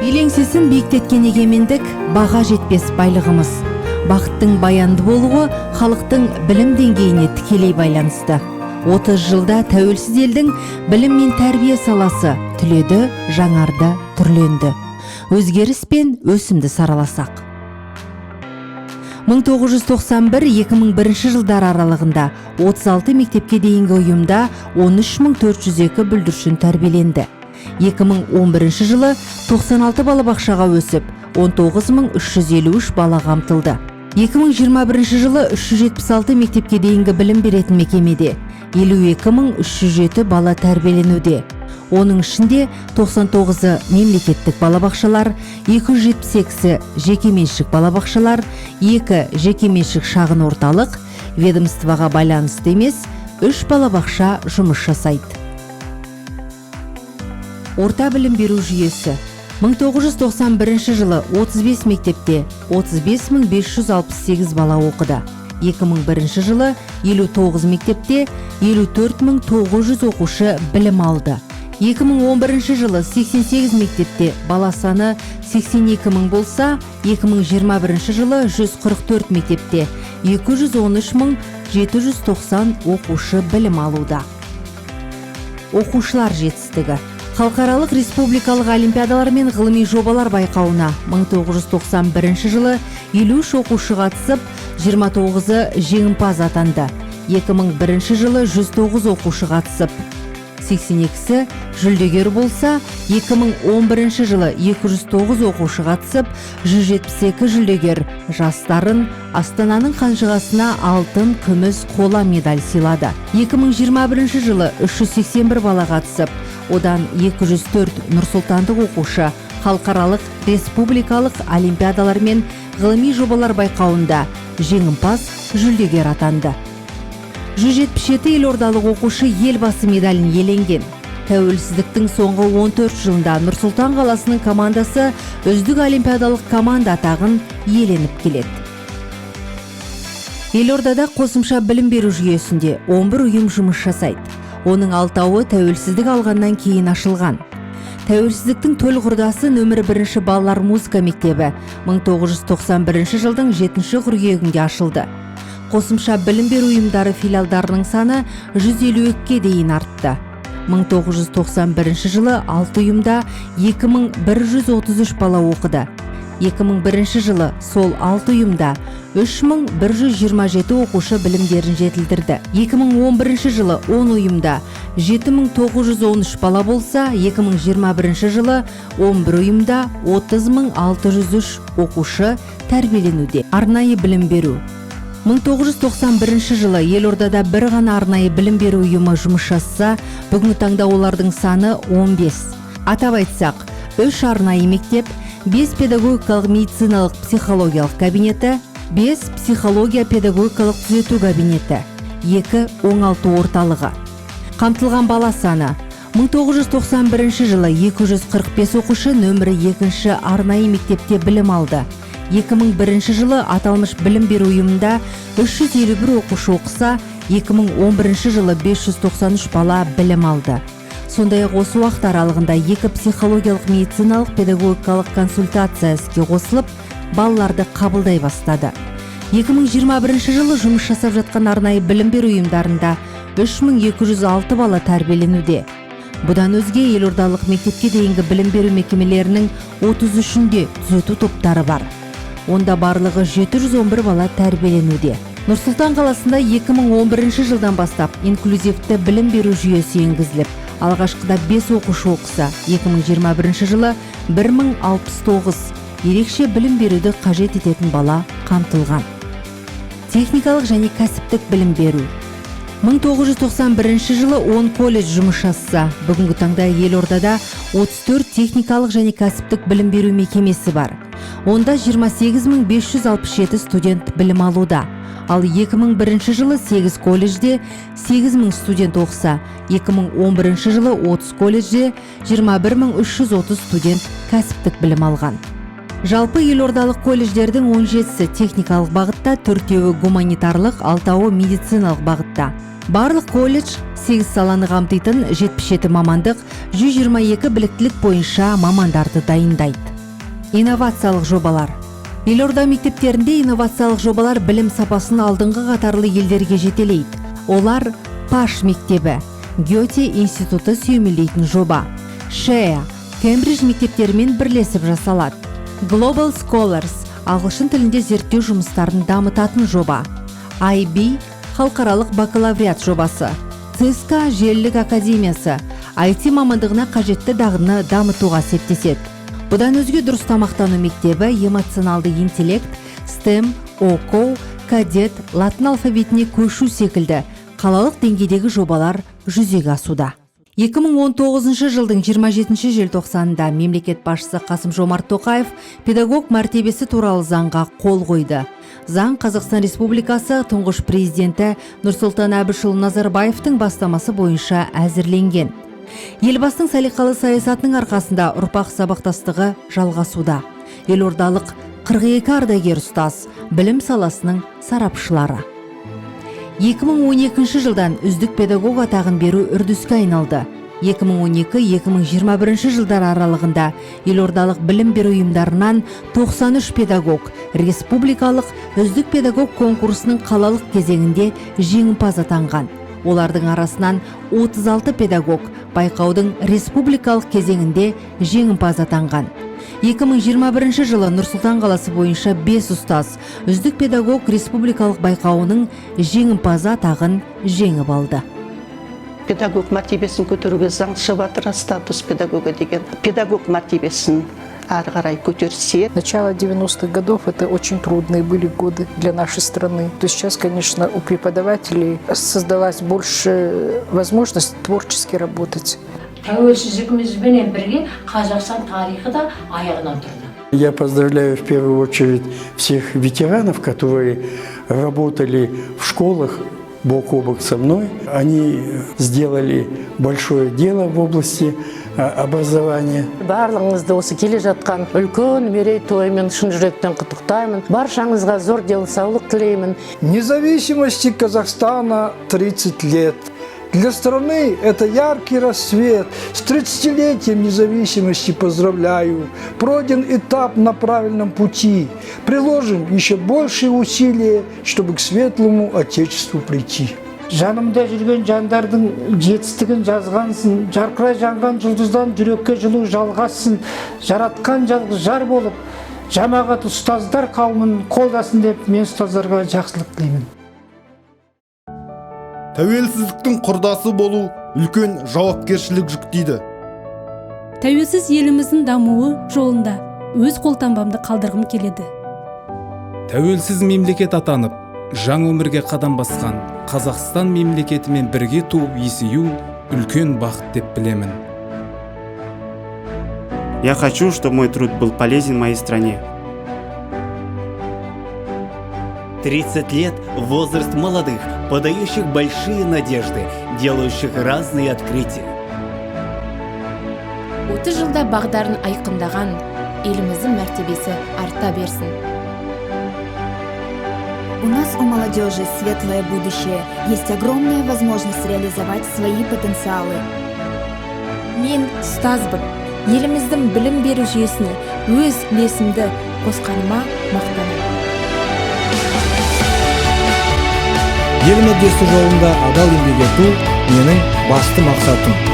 Ел еңсесін биіктеткен егемендік – баға жетпес байлығымыз. Бақыттың баянды болуы халықтың білім деңгейіне тікелей байланысты. 30 жылда тәуелсіз елдің білім мен тәрбие саласы түледі, жаңарды, түрленді. Өзгеріс пен өсімді сараласақ, 1991-2001 жылдар аралығында 36 мектепке дейінгі ұйымда 13 402 бүлдіршін тәрбиеленді. 2011 жылы 96 балабақшаға өсіп, 19 353 бала қамтылды. 2021 жылы 376 мектепке дейінгі білім беретін мекемеде 52 307 бала тәрбиеленуде. Оның ішінде 99-ы мемлекеттік балабақшалар, 272-сі жекеменшік балабақшалар, екі жекеменшік шағын орталық, ведомствоға байланысты емес үш балабақша жұмыс жасайды. Орта білім беру жүйесі: 1991 жылы 35 мектепте 35 568 бала оқыды. 2001 жылы 59 мектепте 54 900 оқушы білім алды. 2011 жылы 88 мектепте бала саны 82 мың болса, 2021 жылы 144 мектепте 213 790 оқушы білім алуда. Оқушылар жетістігі: халықаралық, республикалық олимпиадалар мен ғылыми жобалар байқауына 1991 жылы 53 оқушы қатысып, 29-ы жеңімпаз атанды. 2001 жылы 109 оқушы қатысып, 82-сі жүлдегер болса, 2011 жылы 209 оқушы қатысып, 172 жүлдегер жастарын Астананың қанжығасына алтын, күміс, қола медаль сыйлады. 2021 жылы 381 бала қатысып, одан 204 нұрсұлтандық оқушы халықаралық, республикалық олимпиадалар мен ғылыми жобалар байқауында жеңімпаз, жүлдегер атанды. 177 елордалық оқушы Елбасы медалін иеленген. Тәуелсіздіктің соңғы 14 жылында Нұр-Сұлтан қаласының командасы үздік олимпиадалық команда атағын иеленіп келеді. Елордада қосымша білім беру жүйесінде 11 ұйым жұмыс жасайды. Оның алтауы тәуелсіздік алғаннан кейін ашылған. Тәуелсіздіктің төл құрдасы, нөмірі бірінші балалар музыка мектебі 1991 жылдың 7 қыркүйегінде ашылды. Қосымша білім беру ұйымдары филиалдарының саны 152-ге дейін артты. 1991 жылы алты ұйымда 2133 бала оқыды. 2001 жылы сол алты ұйымда 3127 оқушы білімдерін жетілдірді. 2011 жылы 10 ұйымда 7913 бала болса, 2021 жылы 11 ұйымда 30 603 оқушы тәрбиеленуде. Арнайы білім беру: 1991 жылы елордада бір ғана арнайы білім беру ұйымы жұмыс жасаса, бүгінгі таңда олардың саны 15. Атап айтсақ, үш арнайы мектеп, 5 педагогикалық, медициналық, психологиялық кабинеті, 5 психология педагогикалық түзету кабинеті, екі оңалту орталығы. Қамтылған бала саны: 1991 жылы 245 оқушы нөмірі екінші арнайы мектепте білім алды. 2001 жылы аталмыш білім беру ұйымында 351 оқушы оқыса, 2011 жылы 593 бала білім алды. Сондай ақ осы уақыт аралығында екі психологиялық, медициналық, педагогикалық консультация іске қосылып, балаларды қабылдай бастады. 2021 жылы жұмыс жасап жатқан арнайы білім беру ұйымдарында 3206 бала тәрбиеленуде. Бұдан өзге елордалық мектепке дейінгі білім беру мекемелерінің 33-інде түзету топтары бар. Онда барлығы 711 бала тәрбиеленуде. Нұр-Сұлтан қаласында 2011 жылдан бастап инклюзивті білім беру жүйесі енгізіліп, алғашқыда 5 оқушы оқыса, 2021 жылы 1069 ерекше білім беруді қажет ететін бала қамтылған. Техникалық және кәсіптік білім беру: 1991 жылы 10 колледж жұмыс жасаса, бүгінгі таңда елордада 34 техникалық және кәсіптік білім беру мекемесі бар. Онда 28 567 студент білім алуда. Ал 2001 жылы 8 колледжде 8 000 студент оқыса, 2011 жылы 30 колледжде 21 330 студент кәсіптік білім алған. Жалпы елордалық колледждердің 17-сі техникалық бағытта, төртеуі гуманитарлық, алтауы медициналық бағытта. Барлық колледж 8 саланы қамтитын 77 мамандық, 122 біліктілік бойынша мамандарды дайындайды. Инновациялық жобалар. Елорда мектептерінде инновациялық жобалар білім сапасын алдыңғы қатарлы елдерге жетелейді. Олар: ПАШ мектебі, Гёте институты сүйемелдейтін жоба, ШЕА, Кембридж мектептерімен бірлесіп жасалады, Global Scholars, ағылшын тілінде зерттеу жұмыстарын дамытатын жоба, IB, халықаралық бакалавриат жобасы, Cisco желілік академиясы, IT мамандығына қажетті дағдыны дамытуға септеседі. Бұдан өзге дұрыс тамақтану мектебі, эмоционалды интеллект, STEM, ОКО, кадет, латын алфавитіне көшу секілді қалалық деңгейдегі жобалар жүзеге асуда. 2019 жылдың 27 желтоқсанында мемлекет басшысы Қасым Жомарт Тоқаев педагог мәртебесі туралы заңға қол қойды. Заң Қазақстан Республикасы тұңғыш президенті Нұрсұлтан Әбішұлы Назарбаевтың бастамасы бойынша әзірленген. Елбасының салиқалы саясатының арқасында ұрпақ сабақтастығы жалғасуда. Елордалық 42 ардагер ұстаз, білім саласының сарапшылары. 2012 жылдан үздік педагог атағын беру үрдіске айналды. 2012-2021 жылдар аралығында елордалық білім беру ұйымдарынан 93 педагог республикалық үздік педагог конкурсының қалалық кезеңінде жеңімпаз атанған. Олардың арасынан 36 педагог байқаудың республикалық кезеңінде жеңімпаз атанған. 2021 жылы Нұр-Сұлтан қаласы бойынша 5 ұстаз үздік педагог республикалық байқауының жеңімпазы атағын жеңіп алды. Педагог мәртебесін көтеруге заң шығып жатыр, статус педагога деген. Педагог мәртебесін әрі қарай көтерсе. Начало 90-х годов – это очень трудные были годы для нашей страны. То сейчас, конечно, у преподавателей создалась больше возможность творчески работать. Тәуелсіздігімізбенен бірге Қазақстан тарихы да аяғынан тұрды. Я поздравляю в первую очередь всех ветеранов, которые работали в школах бок о бок со мной. Они сделали большое дело в области образования. Барлығыңызды осы келе жатқан үлкен мерейтоймен шын жүректен құттықтаймын. Баршаңызға зор денсаулық тілеймін. Независимости Казахстана 30 лет. Для страны это яркий рассвет. С 30-летием независимости поздравляю. Пройден этап на правильном пути. Приложим еще большие усилия, чтобы к светлому Отечеству прийти. Жанымда жүрген жандардың жетістігін жазғансын, жарқырай жанған жұлдыздан жүрекке жылу жалғассын, жаратқан жалғыз жар болып, жамағат ұстаздар қауымын қолдасын деп мен ұстаздарға жақсылық тілеймін. Тәуелсіздіктің құрдасы болу үлкен жауапкершілік жүктейді. Тәуелсіз еліміздің дамуы жолында өз қолтаңбамды қалдырғым келеді. Тәуелсіз мемлекет атанып, жаңа өмірге қадам басқан Қазақстан мемлекетімен бірге туып есею үлкен бақыт деп білемін. Я хочу, чтобы мой труд был полезен моей стране. 30 лет – возраст молодых, подающих большие надежды, делающих разные открытия. 30 жылда бағдарын айқындаған еліміздің мәртебесі арта берсін. У нас, у молодежи, светлое будущее. Есть огромная возможность реализовать свои потенциалы. Мен ұстазбын. Еліміздің білім беру жүйесіне өз үлесімді қосқаныма мақтанамын. Ел мүддесі жолында адал еңбек ету – менің басты мақсатым.